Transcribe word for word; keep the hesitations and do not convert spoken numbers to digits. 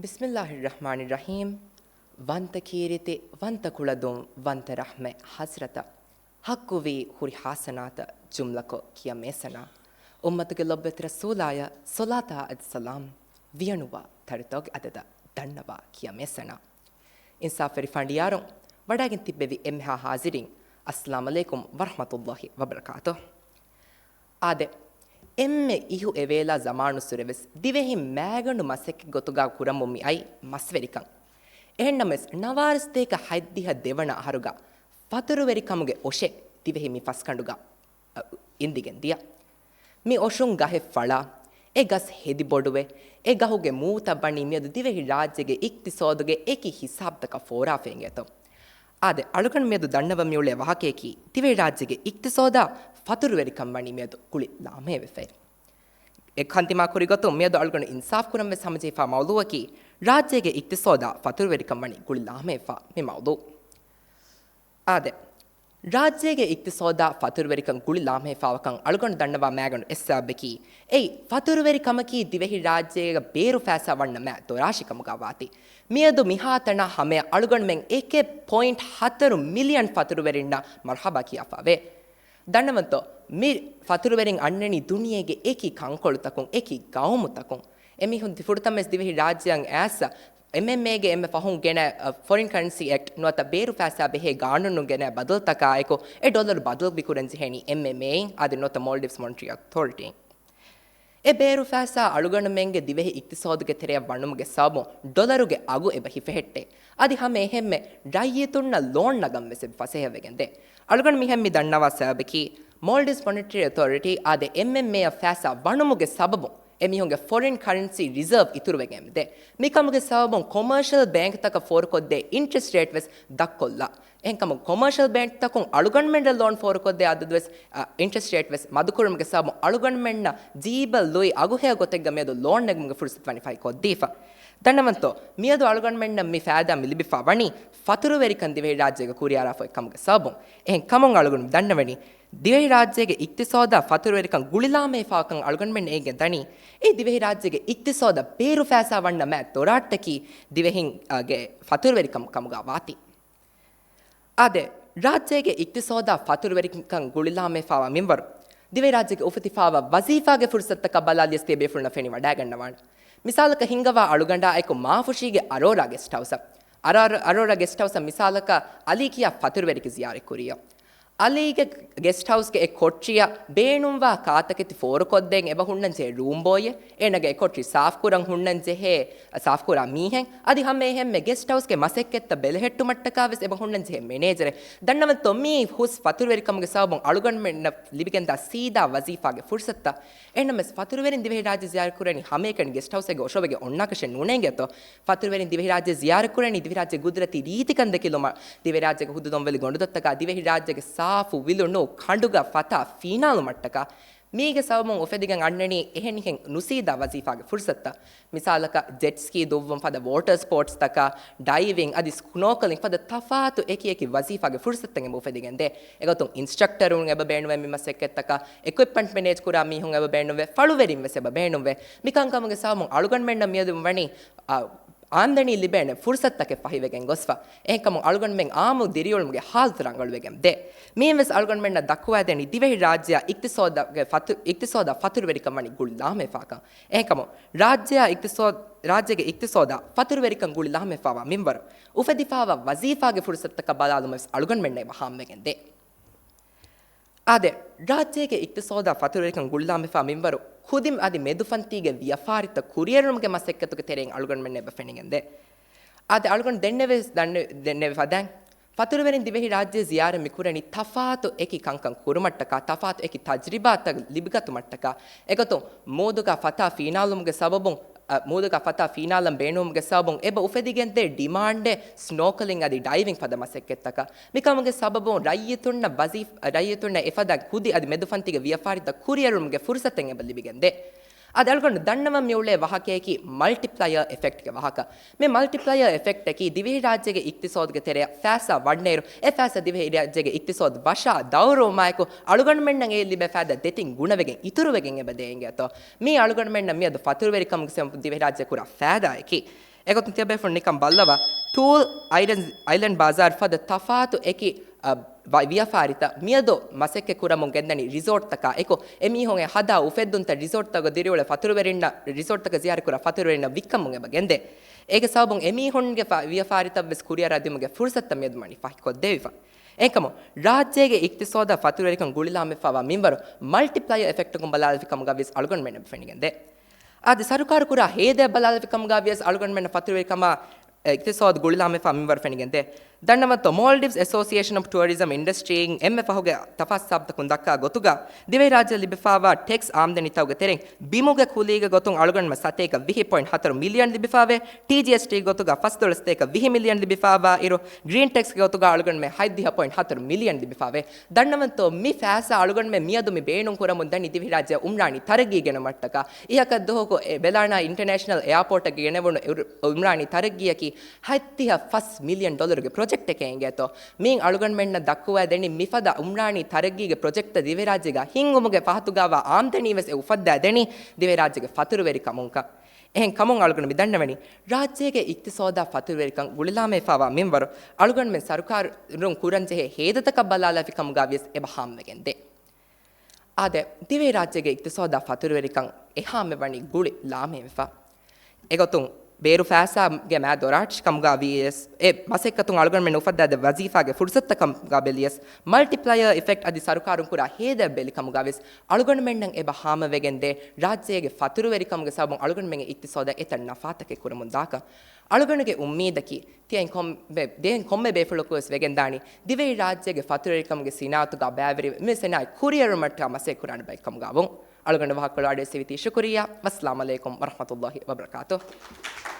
ބިސްމިއްލާހިއްރަޙްމާނިއްރަޙީމް. ވަންތަ ކީރިތި، ވަންތަ ކުޅަދުން، ވަންތަ ރަޙްމަތް ޙަޟްރަތަށް، ޙައްޤުވީ ހުރި ޙަސަނާތަށް ޖުމްލަކޮށް ކިޔަ މޭސަނާ، އުއްމަތުގެ ލޮބުވެތި ރަސޫލާޔަށް ޞަލާތާ އަދި ސަލާމް، ވިޔަނުވާ ތަރިތޯގެ އަދަދަށް ދަންނަވާ ކިޔަ މޭސަނާ. އިންސާފުވެރި ފަނޑިޔާރުން، ވަޑައިގެން ތިއްބެވި އެންމެހާ ޙާޟިރީން، އައްސަލާމް ޢަލައިކުމް ވަރަޙްމަތުﷲި ވަބަރަކާތުހު. އާދެ، އެންމެ އިހު އެވޭލާ ޒަމާނުއްސުރެވެސް ދިވެހިން މައިގަނޑު މަސައްކަތް ގޮތުގަ ކުރަމުން މި އައީ މަސްވެރިކަން. އެހެންނަމަވެސް، ނަވާރަސަތޭކަ ހަތްދިހަ ދެވަނަ އަހަރުގަ ފަތުރުވެރިކަމުގެ އޮށެއް ދިވެހި މި ފަސްގަނޑުގަ، އަ، އިންދިގެން ދިޔަ. މި އޮށުން ގަހެއް ފަޅާ، އެ ގަސް ހެދި ބޮޑުވެ، އެ ގަހުގެ މޫތައް ވަނީ މިއަދު ދިވެހި ރާއްޖޭގެ އިޤްތިޞާދުގެ އެކި ހިސާބުތަކަށް ފޯރާފައި އިނގޭތޯ. އާދެ، އަޅުގަނޑު މިއަދު ދަންނަވަން މިއުޅޭ ވާހަކަޔަކީ، ދިވެހިރާއްޖޭގެ އިޤްތިޞާދާ ފަތުރުވެރިކަން ވަނީ މިއަދު ގުޅި ލާމެހެއް ވެފައި. އެ ކަންތިމާ ކުރި ގޮތުން މިއަދު އަޅުގަނޑު އިންސާފް ކުރަން ވެސް ހަމަޖެހިފާ މައުޟޫއަކީ، ރާއްޖޭގެ އިޤްތިޞާދާ ފަތުރުވެރިކަން ވަނީ ގުޅި ލާމެހެއްފާ މި މައުޟޫ. އާދެ، ރާއްޖޭގެ އިޤްތިޞާދާ ފަތުރުވެރިކަން ގުޅި ލާމެހެއްފާވާކަން އަޅުގަނޑު ދަންނަވާ މައިގަނޑު އެއް ސަބަބަކީ، އެއީ ފަތުރުވެރިކަމަކީ ދިވެހިރާއްޖޭގަ ބޭރު ފައިސާ ވަންނަ މާ ދޮރާށިކަމުގަ ވާތީ. މިއަދު މިހާތަނާ ހަމަޔަށް އަޅުގަނޑުމެން އެކެއް ޕޮއިންޓް ހަތަރު މިލިއަން ފަތުރުވެރިންނަށް މަރުޙަބާ ކިޔާފާވޭ. ދަންނަވަންތޯ، މި ފަތުރުވެރިން އަންނަނީ ދުނިޔޭގެ އެކި ކަންކޮޅުތަކުން، އެކި ގައުމުތަކުން. އެމީހުން ތި ފުރަތަމަވެސް ދިވެހި ރާއްޖެއަށް އައިސް، އެމްއެމްއޭގެ އެންމެ ފަހުން ގެނައި، އަ، ފޮރިން ކަރެންސީ އެކްޓް ނުވަތަ ބޭރު ފައިސާ ބެހޭ ގާނޫނުން ގެނައި ބަދަލުތަކާއެކު، އެ ޑޮލަރު ބަދަލު މިކުރަން ޖެހޭނީ އެމްއެމްއޭއިން އަދި ނުވަތަ މޯލްޑިވްސް މޮނިޓަރީ އޮތޯރިޓީއިން. އެ ބޭރު ފައިސާ އަޅުގަނޑުމެންގެ ދިވެހި އިޤްތިޞާދުގެ ތެރެއަށް ވަނުމުގެ ސަބަބުން ޑޮލަރުގެ އަގު އެބަ ހިފެހެއްޓޭ. އަދި ހަމަ އެހެންމެ ރައްޔިތުންނަށް ލޯން ނަގަން ވެސް އެބަ ފަސޭހަވެގެން ދޭ. އަޅުގަނޑު މިހެން މި ދަންނަވާ ސަބަބަކީ، މޯލްޑިވްސް މޮނިޓަރީ އޮތޯރިޓީ އާދެ، އެމްއެމްއޭއަށް ފައިސާ ވަނުމުގެ ސަބަބުން އެމީހުންގެ ފޮރިން ކަރެންސީ ރިޒާވް އިތުރުވެގެން ދޭ. މިކަމުގެ ސަބަބުން ކޮމާޝަލް ބޭންކްތަކަށް ފޯރުކޮށްދޭ އިންޓްރެސްޓް ރޭޓް ވެސް ދަށްކޮށްލާ. އެހެންކަމުން ކޮމާޝަލް ބޭންކްތަކުން އަޅުގަނޑުމެންނަށް ލޯން ފޯރުކޮށްދޭ އަދަދު ވެސް، އަ، އިންޓްރެސްޓް ރޭޓް ވެސް މަދުކުރުމުގެ ސަބަބުން އަޅުގަނޑުމެންނަށް ޖީބަށް ލުއި އަގުހެޔޮ ގޮތެއްގަ މިއަދު ލޯން ނެގުމުގެ ފުރުސަތު ވަނީ ފަހިކޮށްދީފަ. ދަންނަވަންތޯ، މިއަދު އަޅުގަނޑުމެންނަށް މި ފައިދާ މި ލިބިފަ ވަނީ ފަތުރުވެރިކަން ދިވެހިރާއްޖޭގަ ކުރިއަރާފަ އޮތްކަމުގެ ސަބަބުން. އެހެން ކަމުން އަޅުގަނޑު ދަންނަވަނީ، ދިވެހިރާއްޖޭގެ އިޤްތިޞާދާ ފަތުރުވެރިކަން ގުޅިލާމެހިފާކަން އަޅުގަނޑުމެން އެނގެން ދަނީ، އެ ދިވެހިރާއްޖޭގެ އިޤްތިޞާދަށް ބޭރު ފައިސާ ވަންނަ މާ ދޮރާށްޓަކީ ދިވެހިންގެ ފަތުރުވެރިކަން ކަމުގަ ވާތީ. އާދެ، ރާއްޖޭގެ އިޤްތިޞާދާ ފަތުރުވެރިކަން ގުޅިލާމެހިފާވާ މިންވަރު، ދިވެހިރާއްޖޭގެ އުފެދިފާވާ ވަޒީފާގެ ފުރުސަތުތަކަށް ބަލާލިޔަސް ތިޔަބޭފުޅުންނަށް ފެނިވަޑައިގަންނަވާނެ. މިސާލަކަށް ހިންގަވާ އަޅުގަނޑާއެކު މާފުށީގެ އަރޯރާ ގެސްޓް ހައުސަށް. އަރާ-، އަރޯރާ ގެސްޓް ހައުސަށް މިސާލަކަށް އަލީ ކިޔާ ފަތުރުވެރިކަ ޒިޔާރަތް ކުރިޔަށް. އަލީގެ ގެސްޓް ހައުސްގެ އެ ކޮޓަރިއަށް ބޭނުންވާ ކާތަކެތި ފޯރުކޮށްދޭން އެބަ ހުންނަން ޖެހޭ ރޫމް ބޯއެއް، އޭނަގެ އެ ކޮޓަރި ސާފްކުރަން ހުންނަން ޖެހޭ ސާފްކުރާ މީހެއް، އަދި ހަމަ އެހެންމެ ގެސްޓް ހައުސްގެ މަސައްކަތްތައް ބެލެހެއްޓުމަށްޓަކާ ވެސް އެބަ ހުންނަން ޖެހޭ މެނޭޖަރެއް. ދަންނަވަންތޯ، މީ ހުސް ފަތުރުވެރިކަމުގެ ސަބަބުން އަޅުގަނޑުމެންނަށް ލިބިގެންދާ ސީދާ ވަޒީފާގެ ފުރުސަތުތައް. އެހެންނަމަވެސް، ފަތުރުވެރިން ދިވެހިރާއްޖެ ޒިޔާރަތް ކުރަނީ ހަމައެކަނި ގެސްޓް ހައުސްއެއްގަ އޮށޯވެގެން އޮންނާކަށެއް ނޫނޭ އިނގޭތޯ. ފަތުރުވެރިން ދިވެހިރާއްޖެ ޒިޔާރަތް ކުރަނީ ދިވެހިރާއްޖޭގެ ގުދުރަތީ ރީތިކަން ދެކިލުމަށް، ދިވެހިރާއްޖޭގެ ހުދުދޮންވެލި ގޮނޑުދޮށްތަކާ، ދިވެހިރާއްޖޭގެ ސާފު ވިލުނު ކަނޑުގަ ފަތާ ފީނާލުމަށްޓަކާ. މީގެ ސަބަބުން އުފެދިގެން އަންނަނީ އެހެނިހެން ނުސީދާ ވަޒީފާގެ ފުރުސަތުތައް. މިސާލަކަށް، ޖެޓް ސްކީ ދުއްވުން ފަދަ ވޯޓަރ ސްޕޯޓްސްތަކާ، ޑައިވިން އަދި ސްނޯކަލިން ފަދަ ތަފާތު އެކި އެކި ވަޒީފާގެ ފުރުސަތުތައް އެބަ އުފެދިގެންދޭ. އެގޮތުން އިންސްޓްރަކްޓަރުން އެބަ ބޭނުންވޭ މި މަސައްކަތްތަކަށް، އިކްއިޕްމަންޓް މެނޭޖް ކުރާ މީހުން އެބަ ބޭނުންވޭ، ފަޅުވެރިން ވެސް އެބަ ބޭނުންވޭ. މިކަންކަމުގެ ސަބަބުން އަޅުގަނޑުމެންނަށް މިއަދު ވަނީ، އާ، އާމްދަނީ ލިބޭނެ ފުރުސަތުތަކެއް ފަހިވެގެން ގޮސްފަ. އެހެންކަމުން އަޅުގަނޑުމެން އާއްމު ދިރިއުޅުމުގެ ހާލަތު ރަނގަޅުވެގެން ދޭ. މިއިން ވެސް އަޅުގަނޑުމެންނަށް ދައްކުވައިދެނީ ދިވެހި ރާއްޖެއާ އިޤްތިޞާދުގެ ފަތު-، އިޤްތިޞާދާ ފަތުރުވެރިކަން ވަނީ ގުޅިލާމެހިފާކަން. އެހެންކަމުން ރާއްޖެއާ އިޤްތިޞާދު-، ރާއްޖޭގެ އިޤްތިޞާދާ ފަތުރުވެރިކަން ގުޅިލާމެހިފާވާ މިންވަރު، އުފެދިފާވާ ވަޒީފާގެ ފުރުސަތުތަކަށް ބަލާލުމަށް ވެސް އަޅުގަނޑުމެންނަށް އެބަ ހާމަވެގެން ދޭ. އާދެ، ރާއްޖޭގެ އިޤްތިޞާދާ ފަތުރުވެރިކަން ގުޅިލާމެހިފާ މިންވަރު، ކުދިން އަދި މެދުފަންތީގެ ވިޔަފާރިތައް ކުރިއެރުމުގެ މަސައްކަތުގެ ތެރެއިން އަޅުގަނޑުމެންނަށް އެބަ ފެނިގެންދޭ. އާދެ، އަޅުގަނޑު ދެންނެވި ދަންނެ-، ދެންނެވި ފަދައިން، ފަތުރުވެރިން ދިވެހިރާއްޖެ ޒިޔާރަތް މިކުރަނީ ތަފާތު އެކި ކަންކަން ކުރުމަށްޓަކާ، ތަފާތު އެކި ތަޖްރިބާތައް ލިބިގަތުމަށްޓަކާ. އެގޮތުން މޫދުގަ ފަތާ ފީނާލުމުގެ ސަބަބުން، އަ، މޫދުގަ ފަތާ ފީނާލަން ބޭނުންވުމުގެ ސަބަބުން އެބަ އުފެދިގެންދޭ ޑިމާންޑެއް ސްނޯކަލިން އަދި ޑައިވިން ފަދަ މަސައްކަތްތަކަށް. މިކަމުގެ ސަބަބުން ރައްޔިތުންނަށް ވަޒީފް-، ރައްޔިތުންނަށް އެފަދަ ކުދި އަދި މެދުފަންތީގެ ވިޔަފާރިތައް ކުރިއެރުމުގެ ފުރުސަތެއް އެބަ ލިބިގެންދޭ. އަދި އަޅުގަނޑު ދަންނަވަން މިއުޅޭ ވާހަކަޔަކީ މަލްޓިޕްލަޔަރ އެފެކްޓްގެ ވާހަކަ. މި މަލްޓިޕްލަޔަރ އެފެކްޓަކީ ދިވެހިރާއްޖޭގެ އިޤްތިޞާދުގެ ތެރެއަށް ފައިސާ ވަންނައިރު، އެ ފައިސާ ދިވެހިރާއްޖޭގެ އިޤްތިޞާދު ވަށާ ދައުރުވުމާއެކު، އަޅުގަނޑުމެންނަށް އެ ލިބޭ ފައިދާ ދެތިން ގުނަވެގެން އިތުރުވެގެން އެބަ ދޭ އިނގޭތޯ. މީ އަޅުގަނޑުމެންނަށް މިއަދު ފަތުރުވެރިކަމުގެ ސަބަބުން ދިވެހިރާއްޖެ ކުރާ ފައިދާއަކީ. އެގޮތުން ތިޔަބޭފުޅުން ނިކަން ބައްލަވާ، ތޫލް އައިލެންޑް، އައިލެންޑް ބާޒާރު ފަދަ ތަފާތު އެކި، އަ، ވަ-، ވިޔަފާރިތައް މިއަދު މަސައްކަތް ކުރަމުން ގެންދަނީ ރިސޯޓްތަކާ އެކު، އެމީހުން އެ ހަދާ އުފެއްދުންތައް ރިސޯޓްތަކުގަ ދިރިއުޅޭ ފަތުރުވެރިންނަށް، ރިސޯޓްތަކަށް ޒިޔާރަތްކުރާ ފަތުރުވެރިންނަށް ވިއްކަމުން އެބަ ގެންދޭ. އޭގެ ސަބަބުން އެމީހުންގެ ފަ-، ވިޔަފާރިތައް ވެސް ކުރިއަރާ ދިއުމުގެ ފުރުސަތުތައް މިއަދު ވަނީ ފަހިކޮށްދެވިފަ. އެހެންކަމުން، ރާއްޖޭގެ އިޤްތިޞާދަށް ފަތުރުވެރިކަން ގުޅިލާމެފާވާ މިންވަރު މަލްޓިޕްލަޔަރ އެފެކްޓަކުން ބަލާލެވި ކަމުގަ ވިޔަސް އަޅުގަނޑުމެން އެބަ ފެނިގެންދޭ. އަދި ސަރުކާރު ކުރާ ހޭދައަށް ބަލާލެވި ކަމުގަ ވިޔަސް އަޅުގަނޑުމެންނަށް ފަތުރުވެރިކަމާ އިޤްތިޞާދު ގުޅިލާމެފާ މިންވަރު ފެނިގެންދޭ. ދަންނަވަންތޯ، މޯލްޑިވްސް އެސޯސިއޭޝަން އޮފް ޓުއަރިޒަމް އިންޑަސްޓްރީއިން އެންމެ ފަހުގެ ތަފާސް ހިސާބުތަކުން ދައްކާ ގޮތުގަ، ދިވެހިރާއްޖެ ލިބިފާވާ ޓެކްސް އާމްދަނީތަކުގެ ތެރެއިން ބިމުގެ ކުލީގެ ގޮތުން އަޅުގަނޑުމެން ސަތޭކަ ވިހި ޕޮއިންޓް ހަތަރު މިލިއަން ލިބިފާވޭ، ޓީޖީއެސްޓީ ގޮތުގަ ފަސްދޮޅަސް ސަތޭކަ ވިހި މިލިއަން ލިބިފާވާ އިރު، ގްރީން ޓެކްސްގެ ގޮތުގަ އަޅުގަނޑުމެން ހަތްދިހަ ޕޮއިންޓް ހަތަރު މިލިއަން ލިބިފާވޭ. ދަންނަވަންތޯ، މި ފައިސާ އަޅުގަނޑުމެން މިއަދު މި ބޭނުން ކުރަމުން ދަނީ ދިވެހިރާއްޖެ އުމްރާނީ ތަރައްގީ ގެނައުމަށްޓަކާ. އިހަކަށް ދުވަހަކު އެ ވެލާނާ އިންޓަރނޭޝަނަލް އެއާޕޯޓަށް ގެނެވުނު އުރު-، އުމްރާނީ ތަރައްގީއަކީ ހަތްދިހަ ފަސް މިލިއަން ޑޮލަރުގެ ޕްރޮޖެކްޓެކޭ އިނގޭތޯ. މިއިން އަޅުގަނޑުމެންނަށް ދައްކުވާ ދެނީ މިފަދަ އުމްރާނީ ތަރައްގީގެ ޕްރޮޖެކްޓްތައް ދިވެހިރާއްޖޭގަ ހިންގުމުގެ ފަހަތުގަވާ އާމްދަނީ ވެސް އެ އުފައްދާ ދެނީ ދިވެހިރާއްޖޭގެ ފަތުރުވެރިކަމުންކަން. އެހެން ކަމުން އަޅުގަނޑު މި ދަންނަވަނީ، ރާއްޖޭގެ އިޤްތިޞާދާ ފަތުރުވެރިކަން ގުޅިލާމެފާވާ މިންވަރު އަޅުގަނޑުމެން ސަރުކާރުން ކުރަންޖެހޭ ހޭދަތަކަށް ބަލާލާފި ކަމުގަ ވިޔަސް އެބަ ހާމަވެގެންދޭ. އާދެ، ދިވެހިރާއްޖޭގެ އިޤްތިޞާދާ ފަތުރުވެރިކަން އެހާމެވަނީ ގުޅި ލާމެވެފަ. އެގޮތުން ބޭރު ފައިސާގެ މާ ދޮރާށި ކަމުގަ ވިޔަސް، އެ މަސައްކަތުން އަޅުގަނޑުމެން އުފައްދާދޭ ވަޒީފާގެ ފުރުސަތުތަކަށް ބެލިޔަސް، މަލްޓިޕްލަޔަރ އިފެކްޓް އަދި ސަރުކާރުން ކުރާ ހޭދައަށް ބެލި ކަމުގަ ވިޔަސް، އަޅުގަނޑުމެންނަށް އެބަ ހާމަވެގެންދޭ، ރާއްޖޭގެ ފަތުރުވެރިކަމުގެ ސަބަބުން އަޅުގަނޑުމެންގެ އިޤްތިޞާދަށް އެތައް ނަފާތަކެއް ކުރަމުން ދާކަށް. އަޅުގަނޑުގެ އުއްމީދަކީ، ތިޔައިން ކޮންމެ، ދެން ކޮންމެ ބޭފުޅަކުވެސް ވެގެންދާނީ، ދިވެހިރާއްޖޭގެ ފަތުރުވެރިކަމުގެ ސިނާއަތުގަ ބައިވެރިވެ، މި ސިނާއަތް ކުރިއަރުވުމަށްޓަކާ މަސައްކަތް ކުރާނެ ބައެއްކަމުގަވުން. އަޅުގަނޑު ވާހަކަކޮޅު އަޑުއެއްސެވިތީ ޝުކުރިއްޔާ. ވައްސަލާމް ޢަލައިކުމް ވަރަޙްމަތުﷲި ވަބަރަކާތުހު.